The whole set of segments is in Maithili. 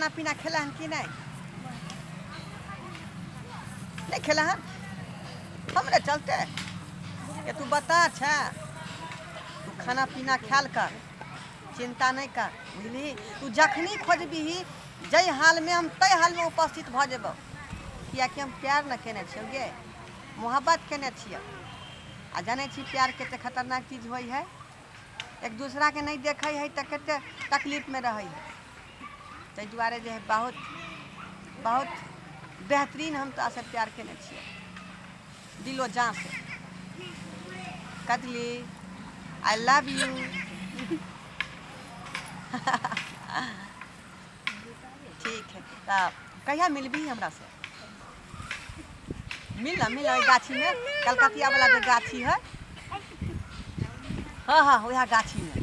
खाना पीना खेला हन कि नहि? नहि खेला हन? हमरे चलते ये तू बता छै। तू खाना पीना खायल कर, चिंता नहि कर, बुझली? तू जखनी खोजबिही जाहि हालमे हम ताहि हालमे उपस्थित भऽ जेबौ, किएकि हम प्यार ने केने छियौ गे, मोहब्बत केने छियौ। आ जानै छी प्यार कते खतरनाक चीज होइ है? एक दूसराके नहि देखै है तऽ कते तकलीफमे रहै है। ताहि दुआरे जे है बहुत बहुत बेहतरीन हम तोरासँ प्यार केने छियौ दिलो जाँसँ। कजली, I love U. ठीक है, तऽ कहिया मिलबही हमरासँ? मिल ना, मिल ओहि गाछीमे, कलकतियावला जे गाछी है। हँ हँ, वएह गाछीमे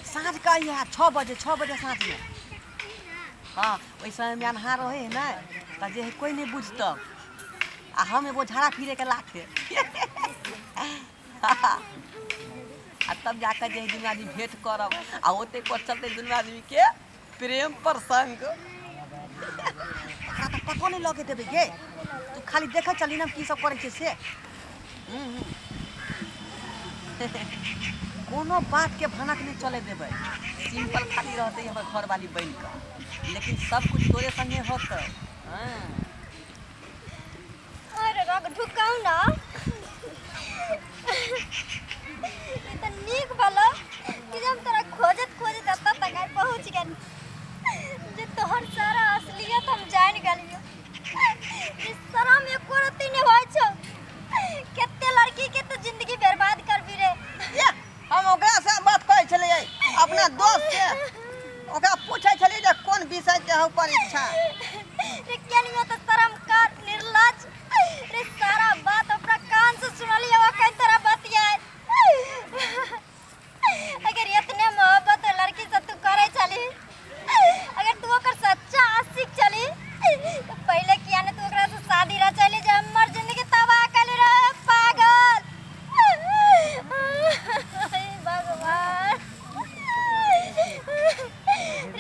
साँझ के अइहे, 6 बजे, 6 बजे साँझमे। हँ, ओहि समयमे अन्हार रहै है ने, तऽ जे है कोइ नहि बुझतौ आ हम एगो झाड़ा फिरेके लाथे आ तब जाकऽ जे है दुनू आदमी भेँट करब आ ओते पर चलतै दुनू आदमीके प्रेम प्रसंग। ओकरा तऽ पतो नहि लगे देबै गे। तू खाली देखै चलही ने हम की सब करै छियै से। हूँ हूँ कोनो बातके भनक नहि चलै देबै। सिंपल खाली रहतै हमर घरवाली बनि कऽ, लेकिन सब कुछ तोरे संगे होतै। हँ। अरे रग ढुकाउ ना, ई तऽ नीक भलो कि हम तोरा खोजत खोजत एतऽ तक आइ पहुँच गेली जे तोहर सारा असलियत हम जानि गेलियो जे शरम एको रत्ती नहि होइ छौ। कते लड़की के तू जिंदगी बर्बाद करबी रे? ये, हम ओकरा से बात करै छलियै, अपना दोस्त से। ओकरा पूछै छलियै जे कोन विषय के हौ परीक्षा। रे केनियो तऽ शरम कर, निर्लज रे। सारा बात अपना कान से सुनलियै, अखन तोरा बतियाए। अगर इतने मोहब्बत लड़की से तू करे चली, अगर तू ओकर सच्चा आशिक चली, तो पहले किया ने तू ओकरा से शादी रचैली जे हमर जिंदगी तबाह कली रे पागल? हे भगवान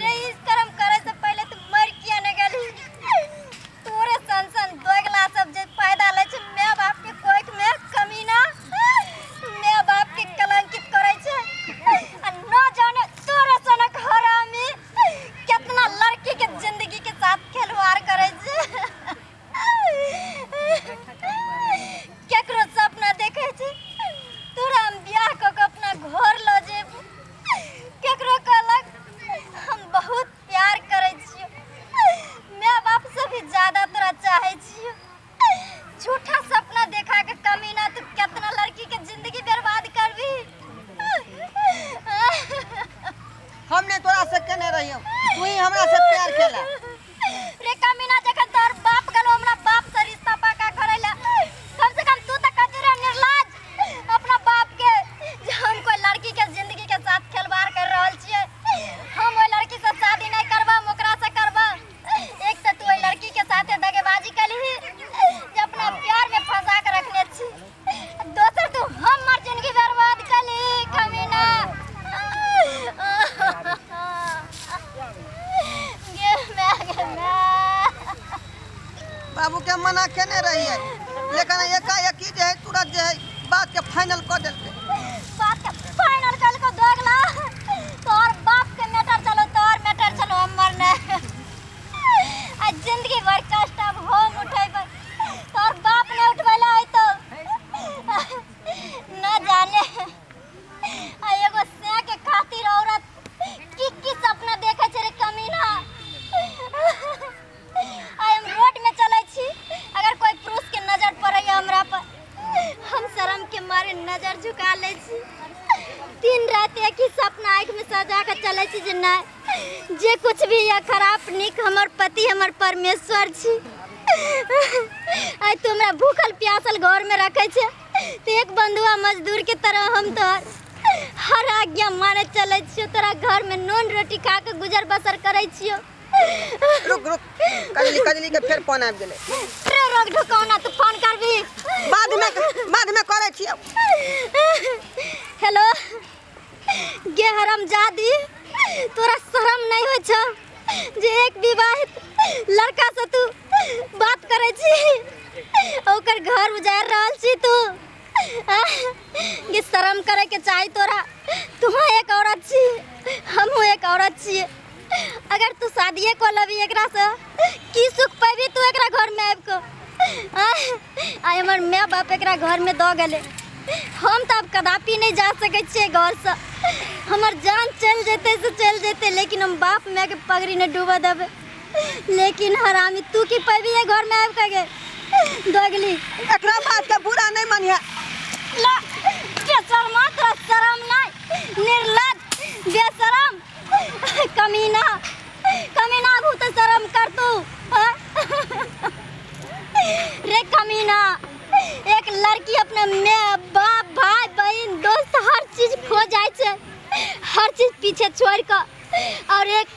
रे, इस कर्म करे से पहले तू मर किया ने गेली? तोरे सन सन दोगला सब जे फायदा लै छै माय बाप के कोख में, कमीना माय बाप के कलंकित करै छै आ न जाने तोरे सनक हरामी केतना लड़की के जिंदगी के साथ खिलवाड़ करै छै। केकरो सपना देखै छै तोरा हम बियाह कऽ के अपना घर लऽ जेब। केकरो कहलक हम बहुत प्यार करै छियो, माय बाप से भी ज्यादा तोरा चाहै छियो। झूठा सपना देखा के कमीना तू केतना लड़की के जिंदगी बर्बाद करबी? हम नहि तोरा से केने रहियौ, तू ही हमरा से प्यार केला। रे कमीना, जखन तोहर बाप गेलो हमरा बाप से रिश्ता पक्का करे ला, कम से कम तू तो कहती रहे निर्लज अपना बाप के जे हम कोई लड़की के जिंदगी के साथ खिलवाड़ कर रहल छियै, हम ओहि लड़की से शादी नहीं करबा, हम ओकरा से करबा। एक तऽ तू ओहि लड़की के साथे दगेबाजी कलही जे अपना प्यार में फंसा के रखने छी, दोसर तू हमर जिंदगी बर्बाद कलही कमीना। गे मैं, गे मैं। बाबू के मना केने रहियै, लेकिन एकाएकी जे है तुरंत जे है बात के फाइनल कऽ देलकै। बात के फाइनल कल को दोगला। तोहर बाप के मैटर चलो, तोहर मैटर चलो, हमर ने। आ जिंदगी भर कष्ट अब हम उठेबै, तोहर बाप ने उठबैला है तो न जाने। आ एगो से के खातिर औरत की की सपना देखे छै रे कमीना? आइ हम रोड में चलै छी, अगर कोई पुरुष के नजर पड़ैया हमरा पर, हम शर्म के मारे नजर झुका लै छी। दिन रात एक ही सपना आँखि में सजा के चलै छी जे नहीं, जे कुछ भी या खराब नीक, हमर पति हमर परमेश्वर छी। आइ तू हमरा भूखल प्यासल घर में रखै छै तऽ एक बंधुआ मजदूर के तरह हम तोहर हर आज्ञा माने चलै छियौ, तोरा घर में नून रोटी खा के गुजर बसर करै छियौ। रुक रुक, कजली, कजली के फेर फोन आबि गेलै। रे रोक ढुकाउ ना, तू फोन करबी? बादमे, बादमे करै छियौ। हेलो। गे हरामजादी, तोरा शरम नहीं होइ छौ? जे एक विवाहित लड़का से तू बात करै छी, ओकर घर उजाड़ि रहल छी तू। ये शर्म करे के चाही तोरा। तू एक औरत छी, हमहूँ एक औरत छियै। अगर तू शादिए कऽ लेबही एकरा से, की सुख पैबी तू एकरा घर में आबि कऽ? आइ हमर माय बाप एकरा घर में दऽ गेलै, हम तऽ आब कदापि नहि जा सकै छियै घरसँ। हमर जान चलि जेतै से चलि जेतै, लेकिन हम बाप मायके पगड़ी नहि डूबऽ देबै। लेकिन हरामी, तू की पैबी है घर में आबि कऽ गे दोगली? एकरा बात के बुरा नहीं मानिए। ला बेशर्मा, तोरा शरम नहीं? निर्लज, बेशरम, कमीना, कमीना, आगू तो शर्म कर तू, हाँ? रे कमीना, एक लड़की अपना माय बाप, भाई बहन, दोस्त, हर चीज खो जाए छै, हर चीज पीछे छोड़ कऽ और एक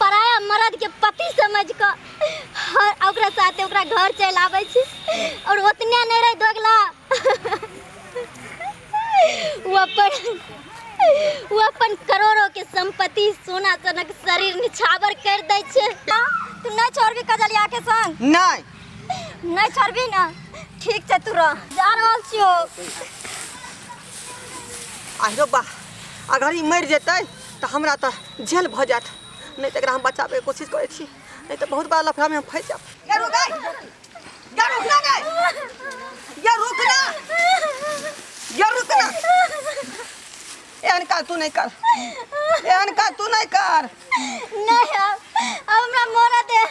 पराया मर्द के पति समझ कऽ हर ओकरा साथे ओकरा घर चलि आबै छै। और ओतने नहि रहे दोगला, ओ अपन करोड़ों के संपत्ति, सोना सनक शरीर निछावर कर दै छै। तू नहि छोड़बी कजलिया के संग? नहीं। नहि छोड़बी ना? ठीक छै, तू रह, जा रहल छियो। आहिरो बा, अगर ई मरि जेतै तऽ हमरा तऽ जेल भऽ जायत। नहि तऽ एकरा हम बचाबैके कोशिश करै छी, नहि तऽ बहुत बड़ा लफड़ामे हम फँसि जायब। ये रुक गई, ये रुक ना गई, ये रुक ना, ये रुक ना। एहन काज तू नहि कर, एहन काज तू नहि कर। नहीं, अब हमरा मरऽ दे।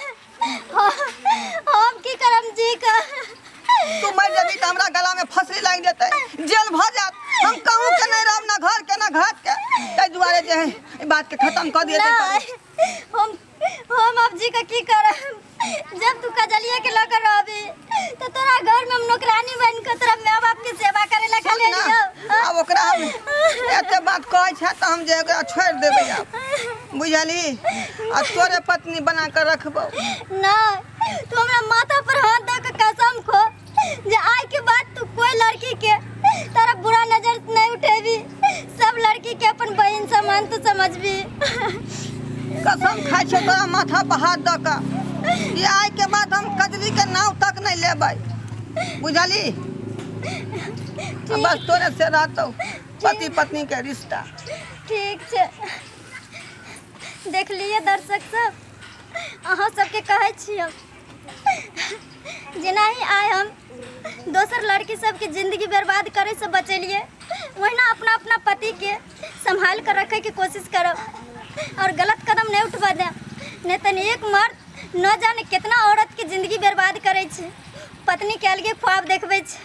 हम की करम जी का? तू मरि जेबही तऽ हमरा गलामे फसरी लागि जेतै, जेल भऽ जायत। हम कहूँ के नहि रहब, ना घर के ना घाट के। ताहि दुआरे जे है ई बात के खत्म कऽ दिअ। नहीं, हम अब जी का की करब? जब तू कजलिया के लऽ के रहबी तो तोरा घर में हम नौकरानी बन के तोरा माय बाप के सेवा करे ला सुन खाली ना, आब ओकरा हम एते बात कहै छै तऽ हम जे ओकरा छोड़ि देबै आब, बुझलही? आ तोरे पत्नी बना कऽ रखबौ। ना, तू हमरा माथा पर हाथ दऽ के कसम खो जे आइ के बाद तू कोई लड़की के तारा बुरा नजर नहीं उठेबी, सब लड़की के अपन बहन समान तू समझबी। कसम खाइ छियौ तोरा माथा पर हाथ दऽ कऽ, ई आइ के बाद हम कजली के नाव तक नहि लेबै, बुझलही? आ बस तोरे से रहतौ पति पत्नी के रिश्ता। ठीक छै। देखलिए दर्शक सब, अहाँ सबके कहै छी हम, जेनाही आइ हम दोसर लड़की सबके जिंदगी बर्बाद करैसँ बचेलिए, ओहिना अपना अपना पतिके सम्हाल कर रखैके कोशिश करब और गलत कदम नहीं उठबऽ देब। नहीं तऽ एक मर्द न जाने कितना औरतके जिंदगी बर्बाद करै छै, पत्नीके अलगे ख्वाब देखबै छै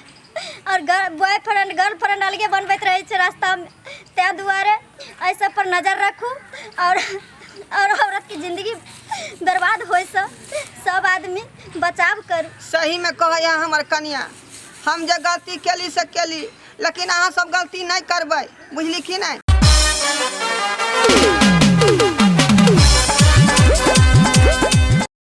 और बॉयफ्रेंड गर्लफ्रेंड अलगे बनबैत रहै छै रास्तामे। ताहि दुआरे एहि सब पर नजर रखू और औरतके जिंदगी बर्बाद होइसँ सब आदमी बचाव करू। सहीमे कहैए हमर कनिया, हम जे गलती केली से केली, लेकिन अहाँ सब गलती नहि करबै, बुझली कि नहि?